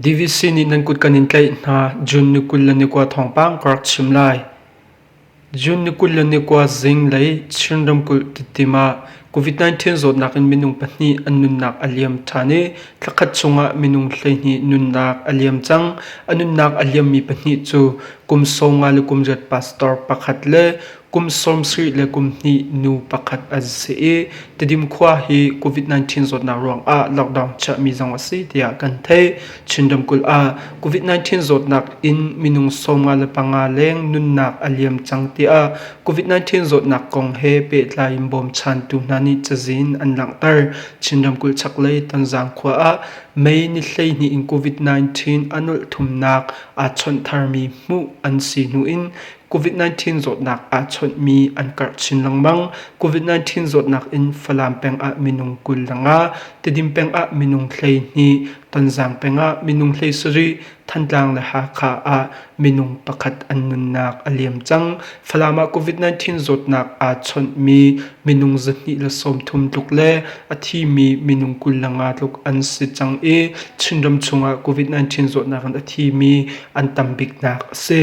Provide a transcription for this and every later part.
DVC nih nan kut kan in tlaih hna. June ni 21 thawngpang ka rak chim lai. June ni 21 zinglei Chin ramkulh Titim ah COVID-19 zawtnak in minung pahnih an nunnak a liam ṭhan i thlakhat chungah minung 12 nunnak a liam cang. A nunnak a liammi pahnih cu kum 50 le kum riat pastor pakhat le kum 70 le kum hnih nu pakhat an si i Tedim khua hi COVID-19 zawtnak ruangah lockdown chiahmi zong a si tiah kan theih. Chin ramkulh ah COVID-19 zawtnak in minung 55 leng nunnak a liam cang tiah COVID-19 zawtnak kong he pehtlai in bawmchantu hna nih cazin an langhter. Chin ramkulh chaklei Tonzang khua ah May ni 12 in COVID-19 a nolh thumnak aa chawnh tharmi hmuh an si hnu in COVID-19 zawtnak aa chawnhmi an karh chin lengmang. COVID-19 zawtnak in Falam peng ah minung 25, Tedim peng ah minung 12, Tonzang peng ah minung 17, Thantlang le Hakha ah minung pakhat an nunnak a liam cang. Falam ah COVID-19 zawtnak aa chawnhmi minung 230 tluk le a thimi minung 25 tluk an si cang i Chinram chungah COVID-19 zawtnak in a thimi an tam biknak a si.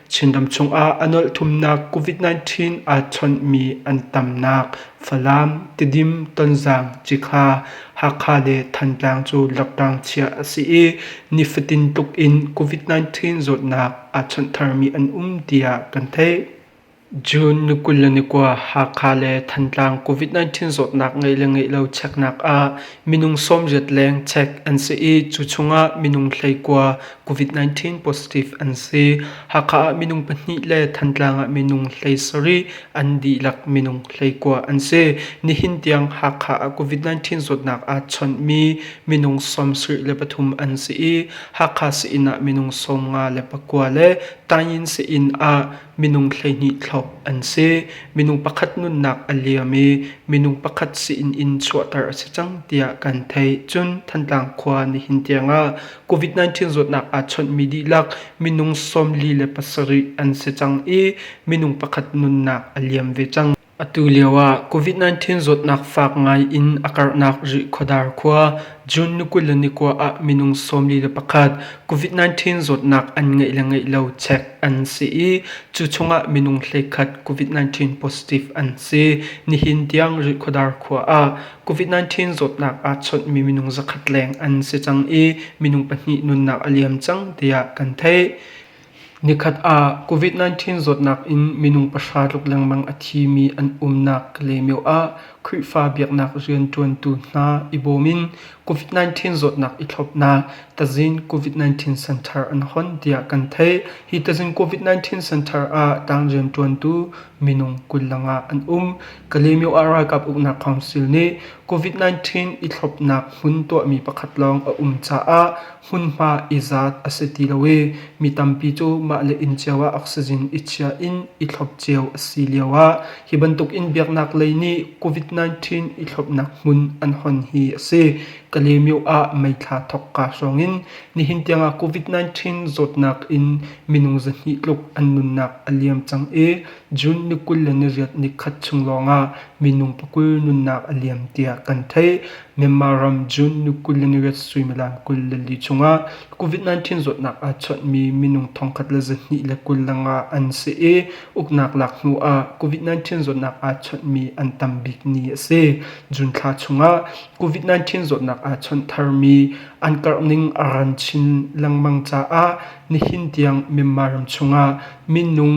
Chinram chungah a nolh thumnak COVID-19 aa chawnhmi an tamnak Falam, Tidim, Tonzang, Cikha, Hakha le Thantlang cu lockdown chiah a si i nifatin tluk in COVID-19 zawtnak aa chawnh tharmi an um tiah kan theih. June ni 29 Hakha le Thantlang COVID-19 zawtnak ngeih le ngeih lo cheknak ah minung 80 leng chek an si i cu chungah minung 19 COVID-19 positive an si. Hakha ah minung pahnih le Thantlang ah minung 17 an dihlak minung 19 an si. Nihin tiang Hakha ah COVID-19 zawtnak aa chawnhmi minung 73 an si i Hakha sii-inn ah minung 59 le Tayin sii-inn ah minung 12 thlop an si. Minung pakhat nunnak a liam i minung pakhat sii-inn in chuahter a si cang tiah kan theih. Cun Thantlang khua nihin tiangah COVID-19 zawtnak aa chawnhmi dihlak minung 47 an si cang i minung pakhat nunnak a liam ve cang. Atu lio ah COVID-19 zawtnak fak ngai in a karhnak Rihkhawdar khua June ni 29 ah minung 41 COVID-19 zawtnak an ngeih le ngeih lo check an si i cu chungah minung 11 COVID-19 positive an si. Nihin tiang Rihkhawdar khua ah COVID-19 zawtnak aa chawnhmi minung zakhat leng an si cang i minung pahnih nunnak a liam cang tiah kan theih. Nikhat ah COVID-19 zawtnak in minung pahra tluk lengmang a thimi an umnak Kalaymyo ah Khrihfa biaknak rianṭuantu hna i bawm in COVID-19 zawtnak i thlopnak Tazin COVID-19 Center an hon tiah kan theih. Hi Tazin COVID-19 Center ah tang rianṭuantu minung 20 an um. Kalaymyo ah ralkap uknak council nih COVID-19 i thlopnak hmun tuahmi pakhat lawng a um caah hmunhma i zat a si ti lo i mi tampi cu mah le inn cio ah oxygen i chia in i thlop cio a si lio ah hi bantuk in biaknak lei nih COVID-19 i thlopnak hmun an hon hi a si. Kalaymyo ah meithla thawkka hrawng in nihin tiangah COVID-19 zawtnak in minung 200 tluk an nunnak a liam cang i June ni 28 nikhat chung lawngah minung pakul nunnak a liam tiah kan theih. Myanmar ram June ni 28 suimilam 24 chungah COVID-19 zawtnak aa chawnhmi minung 1225 an si i uknak lak hnu ah COVID-19 zawtnak aa chawnhmi an tam bik ni a si. June thla chungah COVID-19 zawtnak aa chawnh tharmi an karh ning a ran chin lengmang caah nihin tiang Myanmar ram chungah minung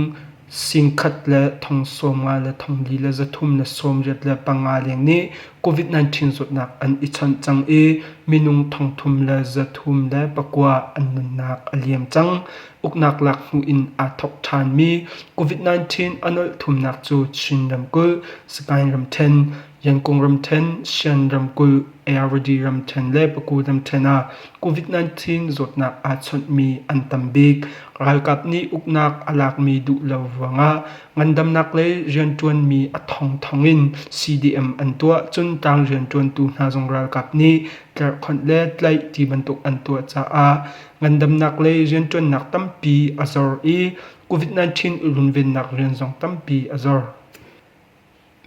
Singkhat le thong 50 le thong li le 300 le 85 leng nih COVID-19 zawtnak an i chawnh cang i minung thong thum le 309 an nunnak a liam cang. Uknak lak hnu in aa thawk ṭhanmi COVID-19 a nolh thumnak cu Chin ramkulh, Sagaing ramṭhen, Yangon ramṭhen, Shan ramkulh, Ayeyarwady ramṭhen le Paku ramṭhen ah COVID-19 zawtnak aa chawnhmi an tam bik. Ralkap nih uknak a lakmi duh lo ruangah ngandamnak lei rianṭuanmi a thongthong in CDM an tuah. Cun tlang rianṭuantu hna zong ralkap nih tlerhkhonh le tlaih ti bantuk an tuah caah ngandamnak lei rianṭuannak tampi a zor i COVID-19 i runvennak rian zong tampi a zor.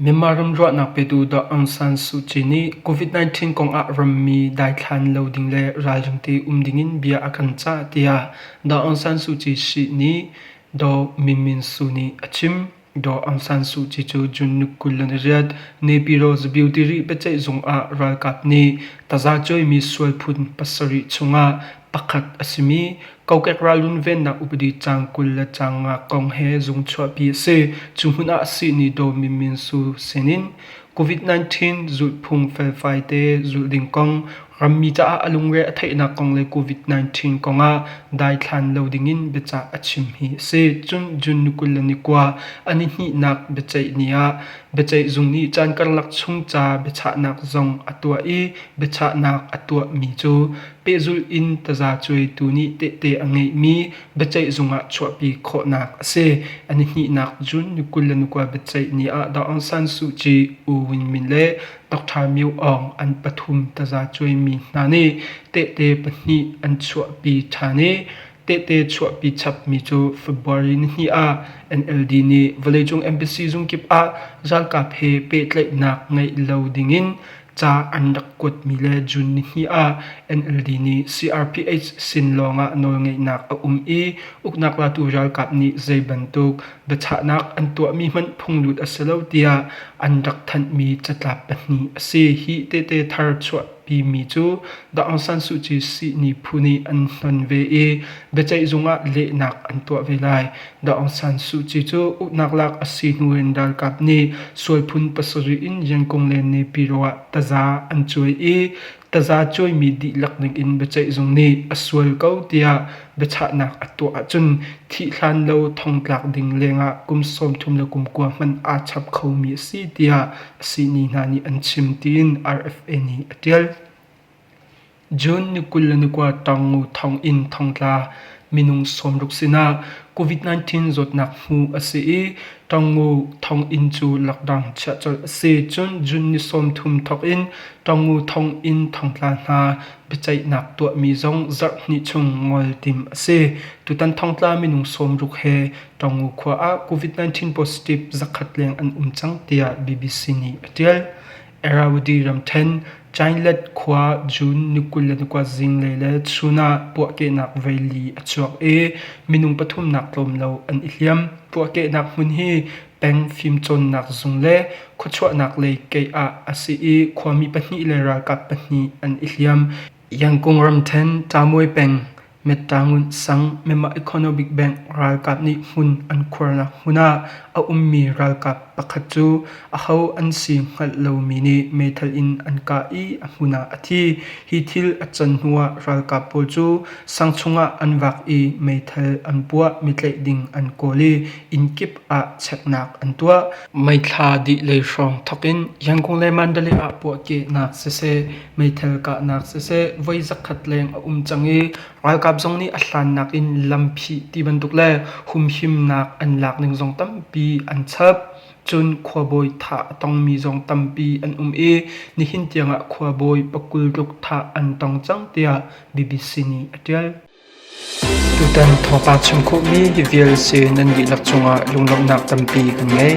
Myanmar ram ruahnak petu Daw Aung San Suu Kyi nih COVID-19 kongah rammi daithlan lo ding le ralring te um dingin bia a kan cah tiah Daw Aung San Suu Kyi sihni Daw Min Min Su nih a chim. Daw Aung San Suu Kyi cu June ni 28 Naypyidaw Zabyutiri biaceihzung ah ralkap nih tazacuaimi sual phun pasarih chungah pakhat a simi kokek ral runvennak upadi caang 20 le caang nga kong he zung chuahpi a si. Cu hmun ah sihni Daw Min Min Su sinin COVID-19 zulhphung felfai te zulh ding kong, rammi caah a lungre a theihnak kong le COVID-19 kongah daithlan lo dingin biacah a chim hi a si. Cun June ni 29 a nihnihnak biaceih ni ah biaceihzung nih caan karlak chung ca biachahnak zong a tuah i biachahnak a tuahmi cu pehzulh in tazacuaitu nih tehte a ngeihmi biaceihzung ah chuahpi khawhnak a si. A nihnihnak June ni 29 biaceih ni ah Daw Aung San Suu Kyi, U Win Myint le Dr. Myo Aung an pathum tazacuaimi hna nih tehte pahnih an chuahpi ṭhan i tehte chuahpi chapmi cu February nihnih ah NLD nih vawleicung embassy zung kip ah ralkap he pehtlaihnak ngeih lo dingin Ca an rak kuatmi le June nihnih ah NLD nih CRPH sin lawngah nawlngeihnak a um i uknak latu ralkap nih zeibantuk biachahnak an tuahmi hmanh phunglut a si lo tiah an rak thanhmi catlap pahnih a si. Hi tehte thar chuahpimi cu Daw Aung San Suu Kyi sihni phu nih an hnon ve i biaceihzung ah lehnak an tuah ve lai. Daw Aung San Suu Kyi cu uknak lak a si hnu in ralkap nih sual phun pasarih in Yangon le Naypyidaw ah taza an cuai i taza cuaimi dihlak ning in biaceihzung nih a sual ko tiah biachahnak a tuah ahcun thih hlan lo thongtlak ding lengah kum 30 le kum kua hmanh aa chap khomi a si tiah a sihni hna nih an chim tiin RFA nih a ṭial. June ni 29 Taungngu thonginn thongtla minung 60 sinah COVID-19 zawtnak hmuh a si i Taungngu thonginn cu lockdown chiah colh a si. Cun June ni 30 thawk in Taungngu thonginn thongtla hna biaceihnak tuahmi zong zarh hnih chung ngol tim a si. Tutan thongtla minung 60 he Taungngu khua ah COVID-19 positive zakhat leng an um cang tiah BBC nih a ṭial. Irrawaddy ramṭhen Chainlet khua June ni 29 zinglei le chun ah puahkehnak veili a chuak i minung pathumnak tlawm lo an i hliam. Puahkehnak hmun hi peng fimcawnnak zung le khuachuahnak lei keih ah a si i khuami pahnih le ralkap pahnih an i hliam. Yangon ramṭhen Tamuai peng Mettangun sang Myanmar Economic Bank ralkap nih hmun an khuarnak hmun ah a ummi ralkap pakhat cu aho an si hngalh lomi nih meithal in an kah i a hmun ah a thi. Hi thil a can hnuah ralkap pawl cu sang chungah an vak i meithal an puah, mi tlaih ding an kawl i inn kip ah cheknak an tuah. Meithla dih lei hrawng thawk in Yangon le Mandalay ah puahkehnak siseh, meithal kahnak siseh voi zakhat leng a um cang i ralkap zong nih a hlannak in lamphih ti bantuk le humhimnak an lak ning zong tampi an chap. Cun khuabawi thah a tongmi zong tampi an um i nihin tiangah khuabawi pakul tluk thah an tong cang tiah BBC nih a ṭial. Tutan thawngpang chim khawhmi hi vial si nan dihlak cungah lunglawmhnak tampi kan ngei.